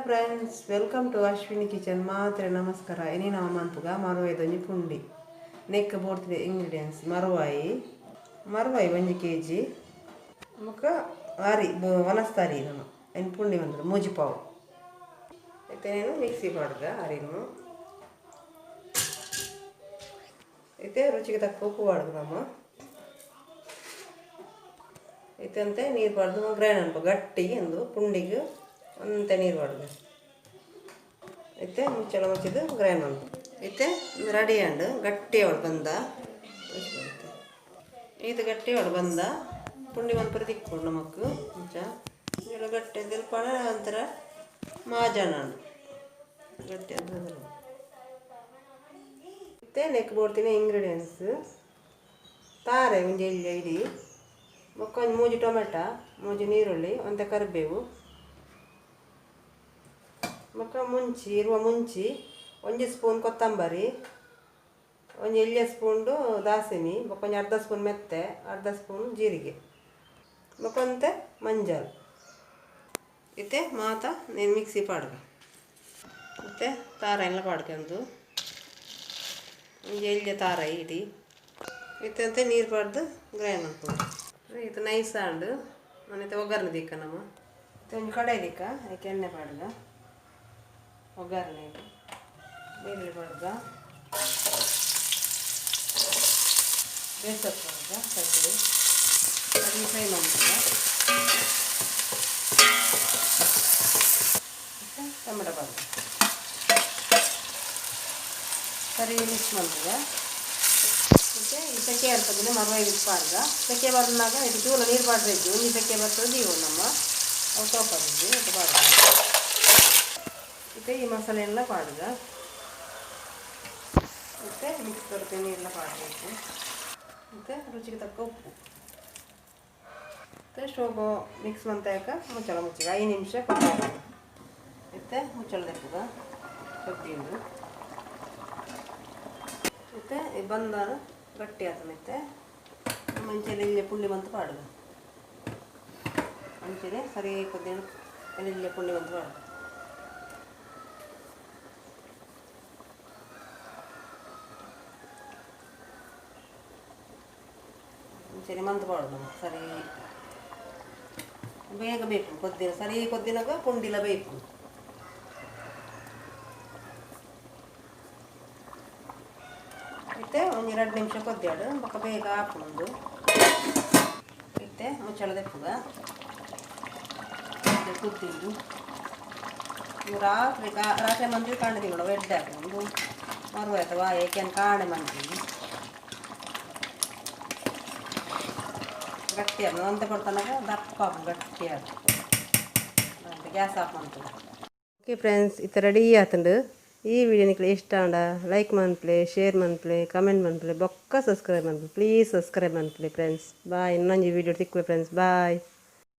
Friends, welcome to Ashwini kitchen. ಮಾತ್ರೆ ನಮಸ್ಕಾರ. ಇನಿ ನಾವು ಮನ್ಪುಗ ಮರುವಾಯ್ದೊಂಜಿ ಪುಂಡಿ. ನೆಕ್ ಬೋಡ್ತಿನ ಇಂಗ್ರೀಡಿಯೆಂಟ್ಸ್: ಮರುವಾಯಿ, ಮರುವಾಯಿ 1 ಕೆಜಿ, ಬೊಕ್ಕ ಅರಿ, ವನಸ್ತ ಅರಿ. ನಮ್ಮ ಇನ್ನು ಪುಂಡಿ ಬಂದ್ರೆ ಮೂಜಿ ಪಾವು. ಇತ್ತೆ నేను ಮಿಕ್ಸಿ ಪಾಡ್ದ ಅರಿನು. ಇತ್ತೆ ರುಚಿಗೆ ತಕ್ಕ ಉಪ್ಪು ಪಾಡ್ದು ನಮ್ಮ ಇತ್ತಂತೆ ನೀರು ಪಾಡ್ದು ಗ್ರೈಂಡ್ ಅನ್ಪ ಗಟ್ಟಿ ಎಂದು ಪುಂಡಿಗೆ ಒಂತೆ ನೀರು ಪಾಡ್ದು ಇತ್ತೆ ಮುಚ್ಚಳ ಮುಚ್ಚಿದ್ದು ಗ್ರೈಂಡ್ ಮನ್ಪು. ಇತ್ತೆ ರೆಡಿ ಆಂಡ್. ಗಟ್ಟಿ ಅವಳು ಬಂದ. ಇದು ಗಟ್ಟಿ ಅವಳು ಬಂದ. ಪುಂಡಿ ಮನ್ಪುರ ತಿಕ್ಕೊಂಡು ನಮಕ್ ಮುಂಚ ಇಂಚ ಗಟ್ಟಿ ದಿಲ್ಪಣ ಒಂಥರ ಮಾಜಾಣ ಗಟ್ಟಿ ಅಂತ. ಇತ್ತೆ ನೆಕ್ ಬೋಡ್ತಿನ ಇಂಗ್ರೀಡಿಯೆಂಟ್ಸ್: ತಾರೆ ಒಂಜಿ ಎಲ್ಯ ಇಡಿ, ಬೊಕ್ಕ ಒಂಜಿ ಮೂಜಿ ಟೊಮೆಟೊ, ಮೂಜಿ ನೀರುಳ್ಳಿ, ಒಂತೆ ಕರಿಬೇವು, ಬೊಕ್ಕ ಮುಂಚಿ, ಇರುವ ಮುಂಚಿ, 1 ಸ್ಪೂನ್ ಕೊತ್ತಂಬರಿ, ಒಂಜಿ ಎಲ್ಯ ಸ್ಪೂನ್ಡು ದಾಸಿಮಿ, ಬೊಕ್ಕ ಒಂಜಿ ಅರ್ಧ ಸ್ಪೂನ್ ಮೆತ್ತೆ, ಅರ್ಧ ಸ್ಪೂನ್ ಜೀರಿಗೆ, ಬೊಕ್ಕ ಒಂತೆ ಮಂಜಲ್. ಇತ್ತೆ ಮಾತ ನೀನು ಮಿಕ್ಸಿ ಪಾಡ್ಗ. ಮತ್ತೆ ತಾರಾಯಿನ್ಲ ಪಾಡ್ಕೊಂಡು ಒಂಜಿ ಎಲ್ಯ ತಾರಾಯಿ ಇಡಿ. ಇತ್ತಂತೆ ನೀರು ಪಾಡ್ದು ಗ್ರೈಂಡ್ ಮಲ್ಪೊಡು. ಇದು ನೈಸ್ ಆಂಡ್. ಮನೆತೆ ಒಗ್ಗರಣೆ ದಿಕ್ಕ ನಮ್ಮ. ಇತ್ತೆ ಒಂಜಿ ಕಡಾಯಿ ದಿಕ್ಕ. ಅದಕ್ಕೆ ಎಣ್ಣೆ ಪಾಡ್ಗ. ಒಗ್ಗರಣೆ ನೀರುಳ್ಳಿ ಪಾಡ್ಗ, ಬೇಸಪ್ಪು ಪಾಡ್ಗ, ಕರಿಬೇವು ಅದು ಫ್ರೈ ಮಾಡ್ಬೇಕ. ಮತ್ತು ಟೊಮೆಟೊ ಪಾಡ್ಗ, ಸರಿ ಮಿಕ್ಸ್ ಮಲ್ಪುಗ. ಮತ್ತು ಈ ಸೆಕೆ ಇರ್ತದೆ ಮರವಾಯಿ ಪಾಡ್ಗ. ಸೆಕೆ ಬರ್ನಾಗ ಇದು ಚೂರ ನೀರು ಪಾಡ್ಬೇಕು. ಒಂಜಿ ಸೆಕೆ ಬರ್ತದೆ ದೀವು ನಮ್ಮ ಅವು ತೋಪದಿದ್ದು ಇದು ಪಾಡ್ಗ. ಮತ್ತು ಈ ಮಸಾಲೆ ಎಲ್ಲ ಪಾಡ್ಗ. ಮತ್ತು ಮಿಕ್ಸ್ ಬರುತ್ತೆ ನೀರೆಲ್ಲ ಪಾಡಬೇಕು. ಮತ್ತು ರುಚಿಗೆ ತಕ್ಕ ಉಪ್ಪು. ಮತ್ತು ಸ್ಟೋವ್ ಮಿಕ್ಸ್ ಮಂತಾಕ ಮುಚ್ಚಳ ಮುಚ್ಚಿಗ 5 ನಿಮಿಷ ಕೊಟ್ಟ. ಮತ್ತು ಮುಚ್ಚಳ ದೆಪ್ಪುಗ ಕೊದ್ದಿಂದು. ಮತ್ತು ಬಂದಾನ ಗಟ್ಟಿ ಆತ. ಮತ್ತೆ ಮಂಚೆಲೆ ಇಲ್ಲೇ ಪುಂಡಿ ಬಂತು ಪಾಡುಗ. ಅಂಚೆನೆ ಸರಿ ಕೊದ್ದಿನ ಇಲ್ಲೇ ಪುಂಡಿ ಬಂತು ಪಾಡುಗ. ಅಂಚೆನೆ ಮಂತ್ ಪಾಡುದು. ಸರಿ ಬೇಗ ಬೇಕು ಕೊದ್ದಿನ ಸರಿ ಕೊದ್ದಿನಾಗ ಪುಂಡಿಲ ಬೇಕು. ಇತ್ತೆ ಒಂಜಿ 2 ನಿಮಿಷ ಕೊದ್ದಿಯಾಡು. ಬೊಕ್ಕ ಬೇಗ ಆಪುಂಡು. ಇತ್ತೆ ಮುಚ್ಚಳ ದೆಪ್ಪುಗ. ಕುದ್ದಿಂದು ರಾತ್ರಿ ಕಾ ರಾತ್ರಿ ಮಂದಿ ಕಾಂಡೆ ತಿಂಗಳು ಎಡ್ಡೆ ಆಪುಂಡು. ಮರು ಆಯ್ತು ವಾ ಏಕೆನ್ ಕಾಣೆ ಮಂದಿ ಗಟ್ಟಿ ಆಪುಂಡು. ಒಂತೆ ಕೊಡ್ತನಕ ದಪ್ಪ ಆಪುಂಡು, ಗಟ್ಟಿ ಆಪುಂಡು. ಗ್ಯಾಸ್ ಆಫ್ ಮಂತುಗ. ಓಕೆ ಫ್ರೆಂಡ್ಸ್, ಇತ್ತೆ ರೆಡಿ ಆತುಂಡು. ಈ ವಿಡಿಯೋ ನಿಕ್ಲೆ ಇಷ್ಟ ಆಂಡ ಲೈಕ್ ಮನ್ಪುಲೆ, ಶೇರ್ ಮನ್ಪುಲೆ, ಕಮೆಂಟ್ ಮನ್ಪುಲೆ, ಬೊಕ್ಕ ಸಬ್ಸ್ಕ್ರೈಬ್ ಮನ್ಪುಲೆ. ಪ್ಲೀಸ್ ಸಬ್ಸ್ಕ್ರೈಬ್ ಮನ್ಪುಲೆ ಫ್ರೆಂಡ್ಸ್. ಬಾಯ್. ಇನ್ನೊಂಜಿ ವಿಡಿಯೋ ತಿಕ್ಕುವೆ ಫ್ರೆಂಡ್ಸ್. ಬಾಯ್.